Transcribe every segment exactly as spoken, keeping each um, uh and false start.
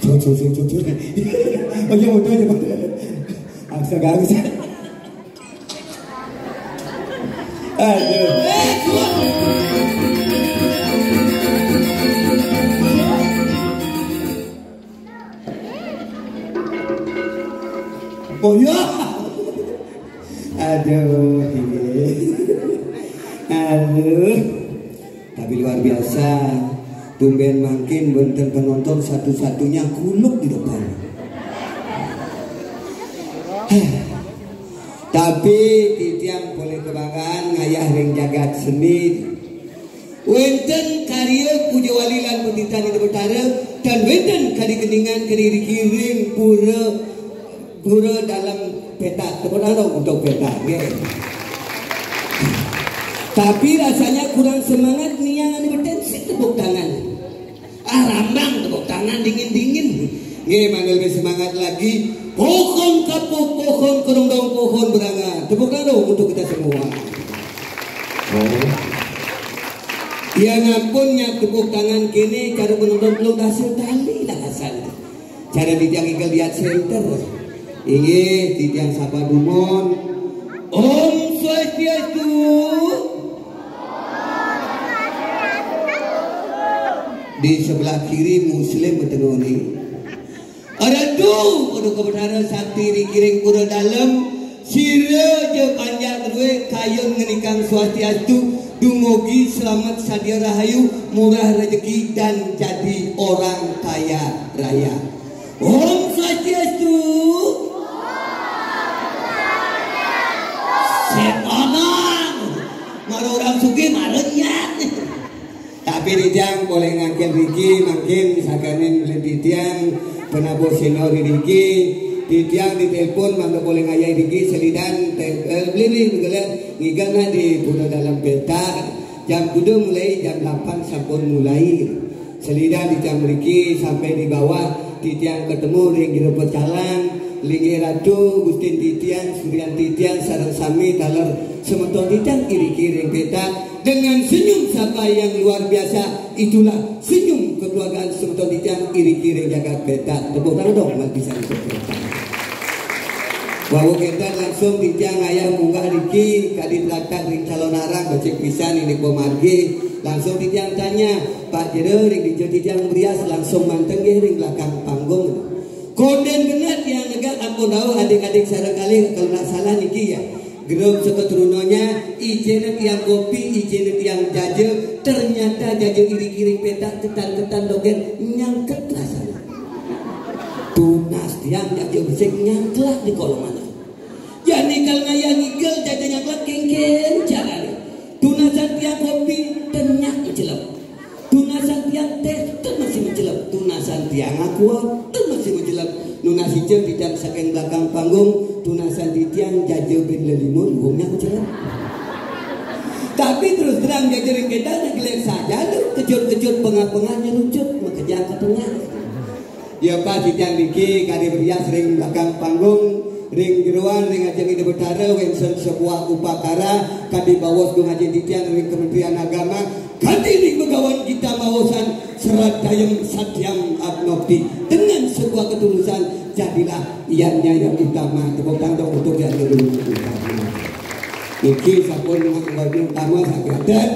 Cocok, cocok, cocok. Oh iya, mau tanya, Pak. Aksa gak bisa. Aduh. Oh iya. Aduh, iya. Aduh. Tapi luar biasa. Tumben mangkin wénten penonton satu-satunya kuluk di depan. Tapi titiang polih kebanggaan ngayah ring jagat seni. Wénten karya puja wali lan pendita Ida Betara, tan wénten kadi gendingan kadi riki ring pura, pura Dalem Petak. Tepuk tangan dong untuk Petak, nggih. Tapi rasanya kurang semangat, niang anu beten sik tepuk tangan. Ah, rambang tepuk tangan dingin-dingin. Nggih, mangga lebih semangat lagi. Pohon kapuk, pohon kerondong, pohon berangah. Tepuk tangan dong untuk kita semua. Oh. Ya ngampun, nyak tepuk tangan kéné, cara penonton belum hasil tali lah kasar. Cara titiang ikel lihat center. Inggih, titiang sapa dumun. Om Swastiastu. Di sebelah kiri Muslim betenggoni. Ratu Paduka Betara Sakti ring kiring pura dalem, sira ja panjak kedue kayun ngenikang swastiastu, dumugi selamet sadia rahayu, murah rejeki dan jadi orang kaya raya. Om Swastiastu. Setanan. Mara orang sugih mara nyan. Tapi titiang polih ngangkil riki, mangkin sakaning titiang penabuh sena riki, titiang ditelepon mangda polih ngayah riki selidan te-, eh, beli ni begelar ngigan di Pura Dalem Petak. Jam kuda mulai, jam delapan sampun mulai. Selidan titiang mriki sampai di bawah, titiang ketemu ring Jero Pecalang, linggih Ratu, Gustin titiang, Suryan titiang, sareng sami taler semeton titiang iriki ring Petak. Dengan senyum sapa yang luar biasa, itulah senyum kekeluargaan semeton titiang iriki ring jagat Petak. Tepuk tangan dong, mat pisan untuk Petak. Wau kénten langsung titiang ngayah munggah riki, kadi tlatak ring calon arang, becik pisan indik pamargi. Langsung titiang tanya, "Pak Jero, ring dija titiang merias?" Langsung manten nggih ring belakang panggung. Kondén bener tiang negak ampun rauh adik-adik sareng kalih, kalau nggak salah niki ya. Grup seketrunanya, ijina tiang kopi, ijina tiang jaja, ternyata jaja iriki ring Petak ketan-ketan dogén nyangket rasanya. Tunas tiang jaja besik nyangklak di kolong anak. Jani kal ngayah ngigel jaja nyangklak kéngkén carane. Tunasan tiang kopi, ten nyak macelep. Tunasan tiang téh, ten masih macelep. Tunasan tiang aqua, ten masih macelep. Nunas icén titiang saking belakang panggung, tunasan titiang jaja bin lelimun, wong nyak macelep. Tapi terus terang jaja ring kénten gelék saja tuh, kecut-kecut pengah-pengah nyerucut, makejang ka tengah. Ya pas titiang niki kadi berias ring belakang panggung, ring jeroan, ring ajeng Ida Betara, wénten sebuah upakara, kadi baos dong ajeng titiang ring Kementerian Agama, kadi ring Begawan kita maosan, serat dayem satyam abnokti. Dengan sebuah ketulusan, jadilah ianya yang utama. Tepuk tangan dong untuk yang utama. Niki sampun nganggo utama sakiatan.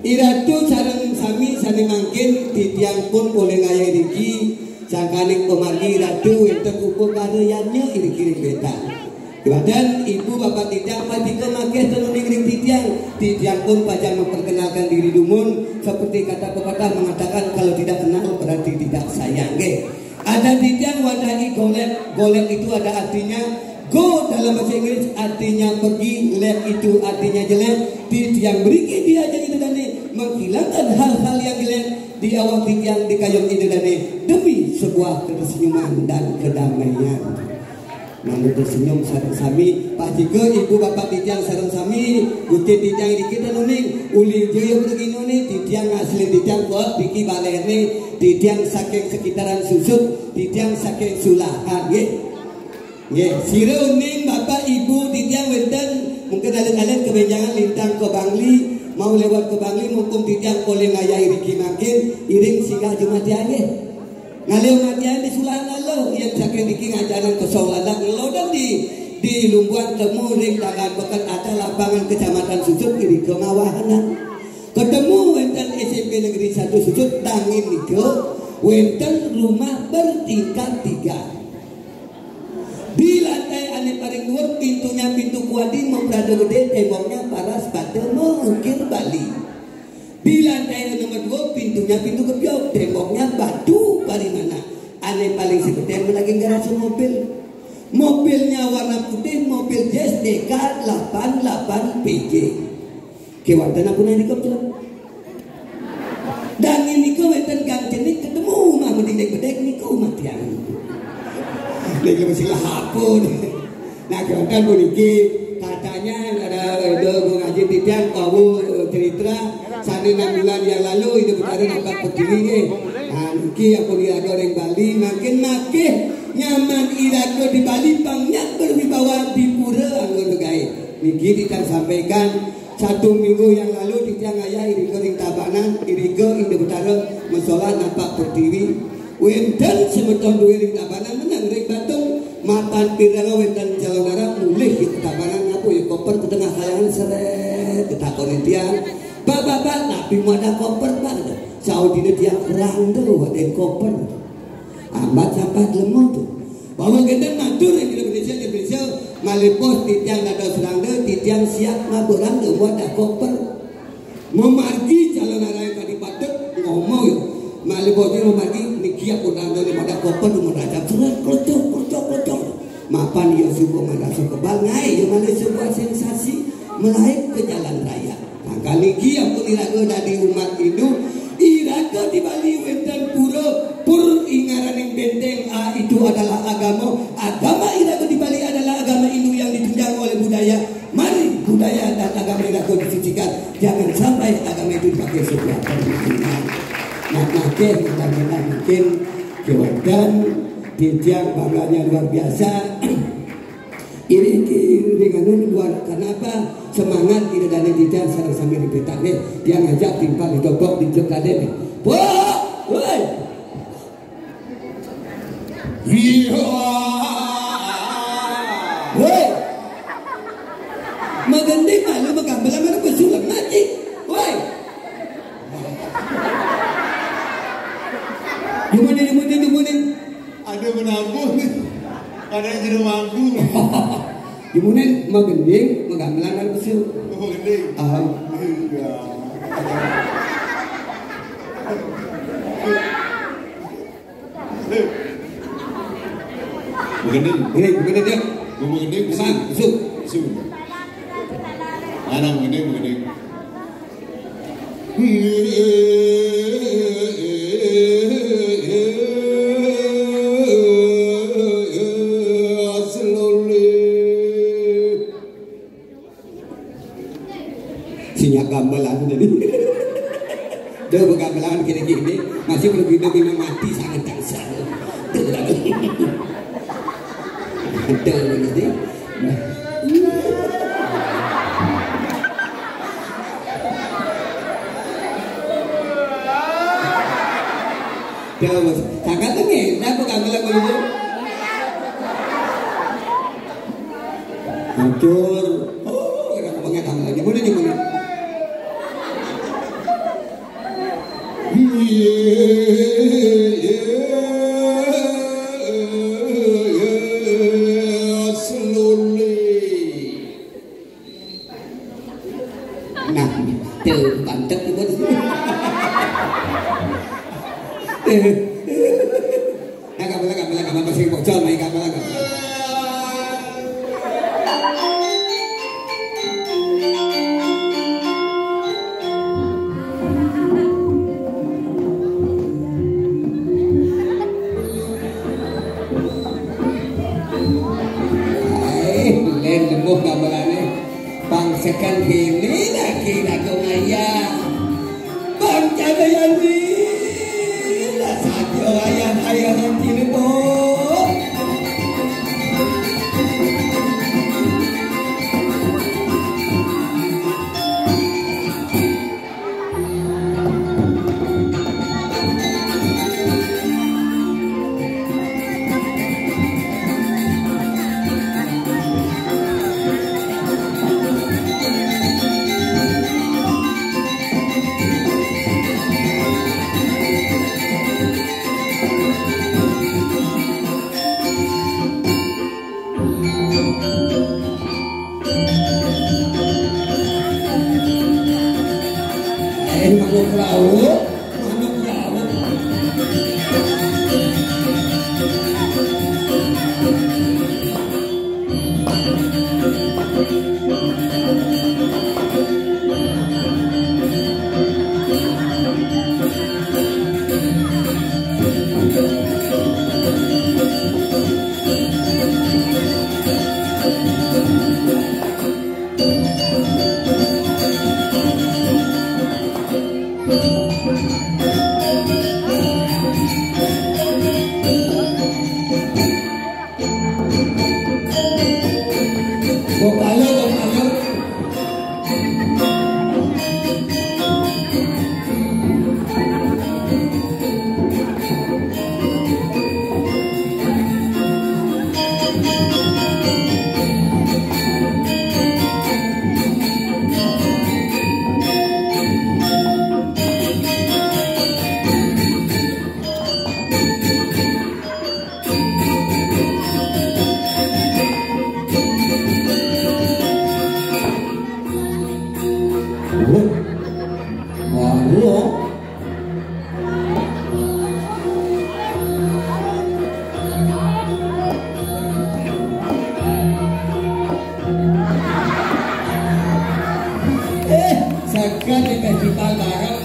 Iratu sareng sami sané mangkin titiang pun polih ngayah iriki, sangkaning pamargi Iratu wénten upakara yadnya iriki ring Petak. Kemudian ibu bapak titiang padika makeh tenune Titiang pun pacang memperkenalkan diri dumun, seperti kata pepatah mengatakan, kalau tidak kenal berarti tidak sayang, nggih. Ada titiang wadahi golek, golek itu ada artinya go dalam bahasa Inggris, artinya pergi, lek itu artinya jelek. Titiang mriki diajeng Ida Dane menghilangkan hal-hal yang jelek di awak titiang, di kayun Ida Dane, demi sebuah ketersenyuman dan kedamaian. Manut senyum sareng sami, Pak Jika, Ibu, Bapak titiang sareng sami, Gusti titiang niki ten uning, uli jaya mriki nuni, titiang asli titiang kok niki balene, titiang saking sekitaran Susut, titiang saking Sulahan, nggih. Nggih, sira uning Bapak Ibu titiang wenten, mungkin alit-alit kebenjangan lintang ke Bangli, mau lewat ke Bangli, mumpung titiang polih ngayahi riki mangkin, iring singgah jumatian, nggih. Ngalih matian di Sulahan Aluh, yen saking niki ngajaran kosong anak ngelodan di, di Lumbuan temu ring Tangan Beken ada lapangan Kecamatan Susut irika mawahanan. Ketemu wenten S M P Negeri Satu Susut, dangin nika wenten rumah bertingkat tiga. Di lantai ane paling dhuwur, pintunya pintu kuadi, maprada gede, temboknya paras bata mengukir Bali. Di lantai nomor dua, pintunya pintu gebyok, temboknya batu parimana. Ane paling seketen lagi garasi mobil. Mobilnya warna putih, mobil Jazz D K delapan delapan P J. Kewanten aku nang niku, Cuk. Dan niku wenten gang jenik ketemu rumah bedek-bedek niku matian. Niku mesti lah apa nih? Nah, kewanten puniki katanya ada, ada Bung Haji titiang bawa, eh, cerita sane enam bulan yang lalu ini Betara nampak berdiri nih. Nah, niki ampun iraga ring Bali, makin makin nyaman iraga di Bali, pang nyak berwibawa di pura anggon regae. Niki titiang sampaikan satu minggu yang lalu titiang ngayah irika ring Tabanan, irika Indah Betara masolat nampak pertiwi. Wenten semeton duwe ring Tabanan menang ring Batung. Mapan piranga wenten calonarang mulih ke Tabanan, ngapa ya koper ke tengah kayangan seret, ketakoni tiang. Pak, Pak, Pak, napi muat ada koper, Pak? Saudine tiang perang tu, ada koper. Ambat sampat lemah tu. Bawa kita matur yang Indonesia, Indonesia, malih pos titiang dados rangda, titiang siap ngaburang buat dak koper. Memargi calonarang kadi patut ngomong ya. Malih pos memargi niki aku rangda di pada koper, umur raja, seret, kelecok, kelecok, kelecok. Mapan ya subuh merasa kebal, ngai ya malih sebuah sensasi, melaib ke jalan raya. Mangkal niki ampun iraga dadi umat Hindu, iraga di Bali wenten pura, pur ingaraning benteng, ah, itu adalah agama. Agama iraga di Bali adalah agama Hindu yang ditunjang oleh budaya. Mari budaya dan agama iraga disucikan. Jangan sampai agama itu dipakai sebuah permainan. Nah, makin, mudah-mudahan mungkin kewajiban titiang bangganya luar biasa. Ini ki ringanun luar, kenapa semangat kita dari titiang sareng sami dipetak nih, dia ngajak timpal di topok di jok tadi nih. Woi, woi. Iya. Woi. Magending malu magambelan mana pesulap mati. Woi. Gimana, gimana, gimana? Ada menabuh nih. Ada yang jadi mampu. Gimana magending, magambelan mana pesulap? Oh, gending. Ah. Iya. Begending. Begending, begending dia. Gua begending, besu. Besu. Besu. Mana begending, begending. Slowly. Sinyak gamelan jadi. Dia gamelan kini-kini masih berbina-bina mati sangat dahsyat. Ada jadi. Terus, sangat tengil, kenapa gamelan begitu? Hancur. Oh, kena kepengen sama lagi. Boleh nih, boleh. Slowly. Nah, tuh, bantet itu. Nah, gamelan, gamelan, gamelan, bahasa Bocor, main gamelan, gamelan. Eh, len lemuh gamelane. Bang seken kene lagi lagu ngayah. Bang Jadayandi, lah saja ayah-ayahan cilebok. Eh, manuk laut, manuk laut. Eh, saged di festival bareng.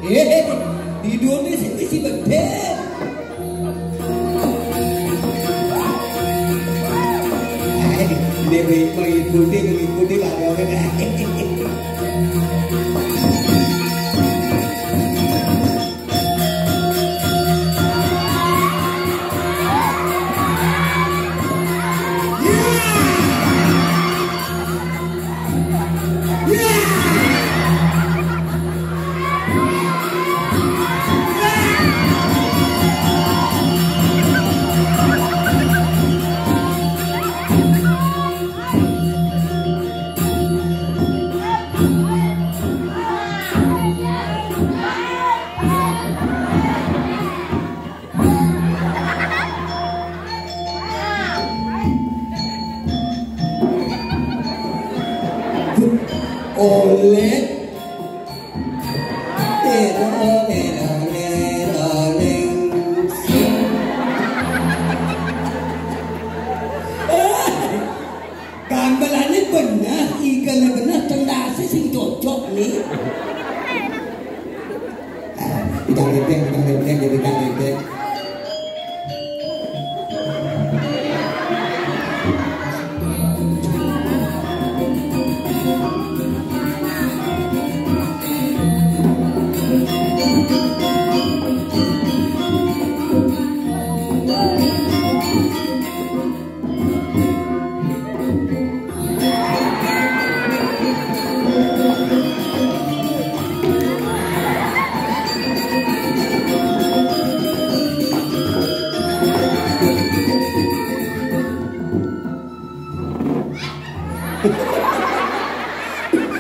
Eh, di dunia sih mesti bedhe. Dia mengikuti, mengikuti Pak Gawin. Oleh. Gamelane bener, igele bener, tendase sing cocok nih. Bidang lepeng, bidang lepeng, ya bidang lepeng.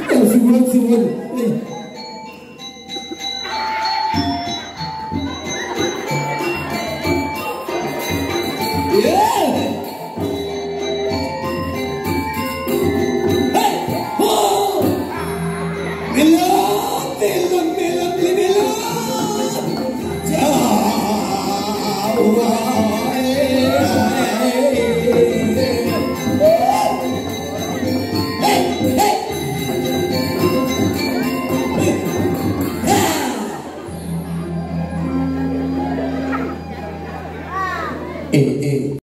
Ya, suwun, suwun. Eh.